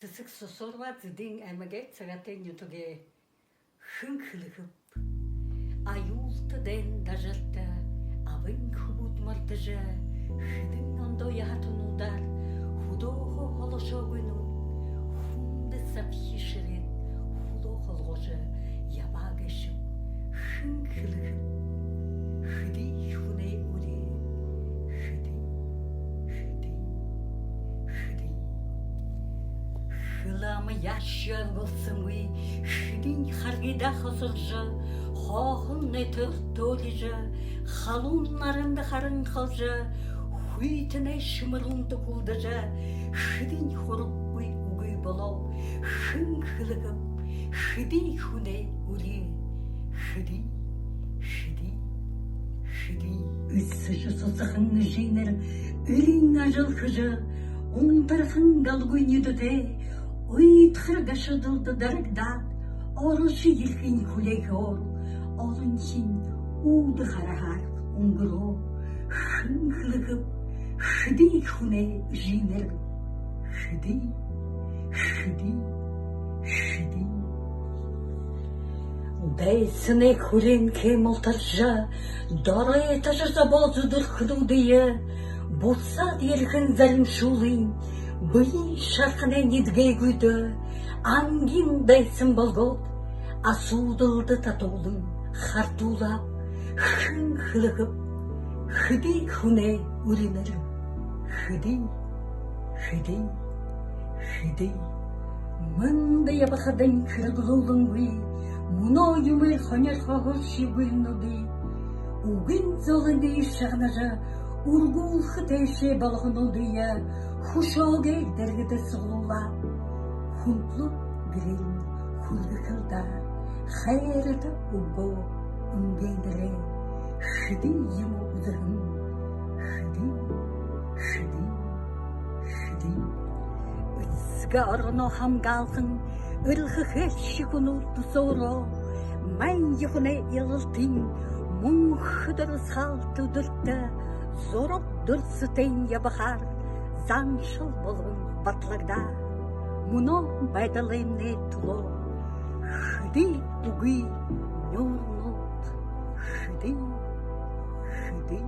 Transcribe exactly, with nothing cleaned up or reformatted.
Сэсэг Сосорова, Зэдын аймагай Сагаатайн нютагай. Хэн хэлэхэб. Аюулта дайн дажарта абын хүбүүд мордожо, хэдэн ондоо яһатануудаар хүдөөһөө холошоогүй нүгэл хүндэ сабхи шэрээд, хүлөө холгожо ябаа гээшэб. Хэн хэлэхэб. Хэды хүнэй үри, хэды, хэды, хэды. Хэлэ ама яашье болсонгүй, хэдынь харгыда хосоржо, хооһон нэтэр төөрижэ, халуун наранда харанхалжа, хүйтэнэй шэмэрүүндэ хүлдэжэ, хэдынь хураггүй үгы болоо. Хэн хэлэхэб. Хэды хүнэй үри, хэды, хэды, хэды. Эсэжэ сусахан эжынэр эрын ажал хэжэ, унтархан галгүй нюдэтэй, уйдхар гашуудалда дарагдаад, орожо ерэхын хүлеэһээр олонхинь үүдэ хараһаар үнгэрөө. Хэн хэлэхэб. Хэды хүнэй эжынэр, хэды, хэды, хэды. Дайсанай хүреэн хэмэл таржа, доройтожо зобоо зүдэрхэнүүдые, бусаад ерэһэн заримшуулынь бэеын шарханай нидгээгүйдэ, ангиин дайсан болгоод, асуудалда татуулан хардуулаа. Хэн хэлэхэб. Хэды хүнэй үринэр, хэды, хэды, хэды. Мэндэ ябахадань хэрэглүүлэнгүй, мүнөө юумээр хонирхоһоор шиибгэнүүдые, үгын золыень шагнажа, үргүүлхэ тээшээ болгонуудые хүшөөгэй дэргэдэ суглуулаа. Хүндлүү гэрэлнь хүргэхэл даа, хайрата үгөө үнгэнэрээ. Хэды юумэ үзэһэн, хэды, хэды, хэды. Эсэгэ ороноо хамгаалан, эрэлхэгшэ хүнүүд түсөөрөө, майн юһэнэй илалтын мүнхэ дурасхаалта үдэртэ зураг дүрсэтэйнь ябахаар заншал болгон баталагдаа. Мүнөө байдалнай түлөө хэды үгы нюурнууд, хэды, хэды.